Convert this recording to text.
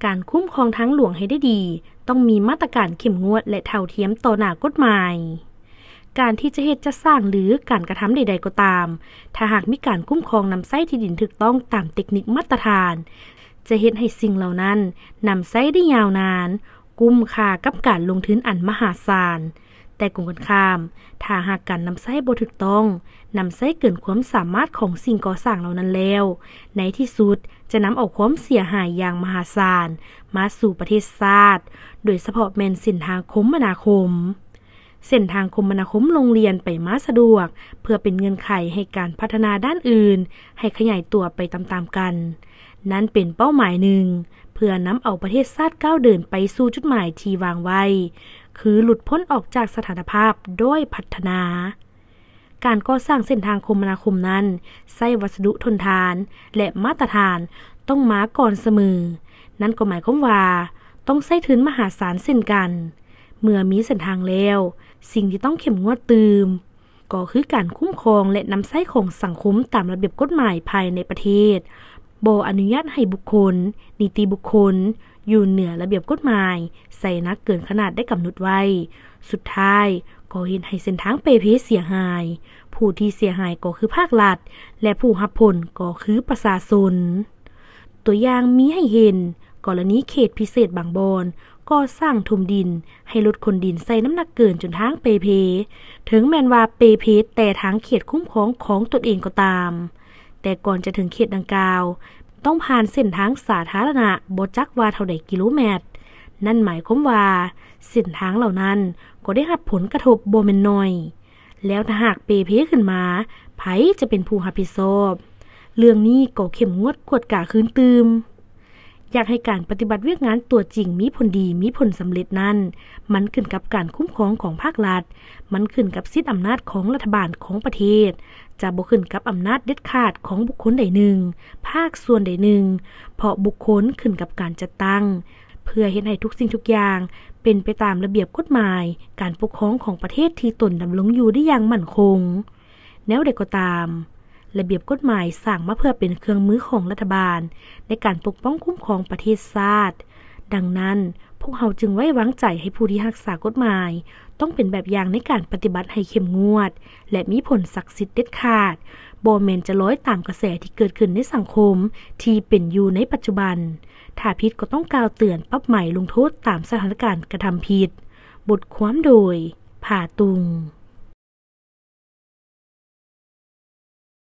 ການຄຸ້ມຄອງທາງຫຼວງໃຫ້ໄດ້ດີ ຕ້ອງມີມາດຕະການເຂັ້ມງວດ ແລະ ເທົ່າທຽມຕໍ່ໜ້າກົດໝາຍ. ການທີ່ຈະເຮັດ, ຈະສ້າງ ຫຼື ການກະທຳໃດໆກໍຕາມ, ຖ້າຫາກມີການຄຸ້ມຄອງນຳໃຊ້ທີ່ດິນຖືກຕ້ອງຕາມເຕັກນິກມາດຕະຖານ, ຈະເຮັດໃຫ້ສິ່ງເຫຼົ່ານັ້ນນຳໃຊ້ໄດ້ຍາວນານ, ກຸ້ມຄ່າກັບການລົງທຶນອັນມະຫາສານ. ແຕ່ກົງກັນຂ້າມ, ຖ້າຫາກການນຳໃຊ້ບໍ່ຖືກຕ້ອງ, ນຳໃຊ້ເກີນຄວາມສາມາດຂອງສິ່ງກໍ່ສ້າງເຫຼົ່ານັ້ນແລ້ວ, ໃນທີ່ສຸດຈະນຳເອົາຄວາມເສຍຫາຍຢ່າງມະຫາສານມາສູ່ປະເທດຊາດ, ໂດຍສະເພາະແມ່ນເສັ້ນທາງຄົມມະນາຄົມ. ເສັ້ນທາງຄົມມະນາຄົມລົງລຽນໄປມາສະດວກ ເພື່ອເປັນເງື່ອນໄຂໃຫ້ການພັດທະນາດ້ານອື່ນໃຫ້ຂະຫຍາຍຕົວໄປຕາມໆກັນ. ນັ້ນເປັນເປົ້າໝາຍໜຶ່ງ ເພື່ອນຳເອົາປະເທດຊາດກ້າວເດີນໄປສູ່ຈຸດໝາຍທີ່ວາງໄວ້, ຄືຫຼຸດພົ້ນອອກຈາກສະຖານະພາບດ້ອຍພັດທະນາ. ການກໍ່ສ້າງເສັ້ນທາງຄົມມະນາຄົມນັ້ນ ໃຊ້ວັດສະດຸທົນທານ ແລະ ມາດຕະຖານຕ້ອງມາກ່ອນສະເໝີ. ນັ້ນກໍໝາຍຄວາມວ່າ ຕ້ອງໃຊ້ທຶນມະຫາສານເຊັ່ນກັນ. ເມື່ອມີເສັ້ນທາງແລ້ວ, ສິ່ງທີ່ຕ້ອງເຂັ້ມງວດຕື່ມ ກໍຄືການຄຸ້ມຄອງ ແລະ ນຳໃຊ້ຂອງສັງຄົມຕາມລະບຽບກົດໝາຍພາຍໃນປະເທດ, ບໍ່ອະນຸຍາດໃຫ້ບຸກຄົນ, ນິຕິບຸກຄົນ ຢູ່ເໜືອລະບຽບກົດໝາຍໃສ່ໜັກເກີນຂະໜາດໄດ້ກຳນົດໄວ້. ສຸດທ້າຍກໍເຮັດໃຫ້ເສັ້ນທາງເປ່ເພເສຍຫາຍ. ຜູ້ທີ່ເສຍຫາຍກໍຄືພາກລັດ ແລະ ຜູ້ຮັບຜົນກໍຄືປະຊາຊົນ. ຕົວຢ່າງມີໃຫ້ເຫັນ ກໍລະນີເຂດພິເສດບາງບ່ອນ ກໍ່ສ້າງຖົມດິນໃຫ້ລົດຂົນດິນໃສ່ນ້ຳໜັກເກີນຈົນທາງເປ່ເພ. ເຖິງແມ່ນວ່າເປ່ເພແຕ່ທາງເຂດຄຸ້ມຄອງຂອງຕົນເອງກໍຕາມ, ແຕ່ກ່ອນຈະເຖິງເຂດດັ່ງກ່າວ ຕ້ອງຜ່ານເສັ້ນທາງສາທາລະນະບໍ່ຈັກວ່າເທົ່າໃດກິໂລແມັດ. ນັ້ນໝາຍຄວາມວ່າ ເສັ້ນທາງເຫຼົ່ານັ້ນກໍໄດ້ຮັບຜົນກະທົບບໍ່ແມ່ນໜ້ອຍ. ແລ້ວຖ້າຫາກເປ່ເພຂຶ້ນມາ, ໃຜຈະເປັນຜູ້ຮັບຜິດຊອບ? ເລື່ອງນີ້ກໍເຂັ້ມງວດກວດກາຄືນຕື່ມ. ຢາກໃຫ້ການປະຕິບັດວຽກງານຕົວຈິງມີຜົນດີ, ມີຜົນສຳເລັດນັ້ນ, ມັນຂຶ້ນກັບການຄຸ້ມຄອງຂອງພາກລັດ, ມັນຂຶ້ນກັບສິດອຳນາດຂອງລັດຖະບານຂອງປະເທດ, ຈະບໍ່ຂຶ້ນກັບອຳນາດເດັດຂາດຂອງບຸກຄົນໃດໜຶ່ງ, ພາກສ່ວນໃດໜຶ່ງ, ເພາະບຸກຄົນຂຶ້ນກັບການຈັດຕັ້ງ ເພື່ອເຮັດໃຫ້ທຸກສິ່ງທຸກຢ່າງເປັນໄປຕາມລະບຽບກົດໝາຍການປົກຄອງຂອງປະເທດທີ່ຕົນດຳລົງຢູ່ໄດ້ຢ່າງໝັ້ນຄົງ. ແນວໃດກໍຕາມ, ລະບຽບກົດໝາຍສ້າງມາເພື່ອເປັນເຄື່ອງມືຂອງລັດຖະບານໃນການປົກປ້ອງຄຸ້ມຄອງປະເທດຊາດ. ດັ່ງນັ້ນ, ພວກເຮົາຈຶ່ງໄວ້ວາງໃຈໃຫ້ຜູ້ທີ່ຮັກສາກົດໝາຍ ຕ້ອງເປັນແບບຢ່າງໃນການປະຕິບັດໃຫ້ເຂັ້ມງວດ ແລະ ມີຜົນສັກສິດເດັດຂາດ, ບໍ່ແມ່ນຈະລອຍຕາມກະແສທີ່ເກີດຂຶ້ນໃນສັງຄົມທີ່ເປັນຢູ່ໃນປັດຈຸບັນ. ຖ້າຜິດກໍຕ້ອງກ່າວເຕືອນ, ປັບໃໝ, ລົງໂທດຕາມສະຖານະການກະທຳຜິດ. ບົດຄວາມໂດຍ ຜາຕຸງ.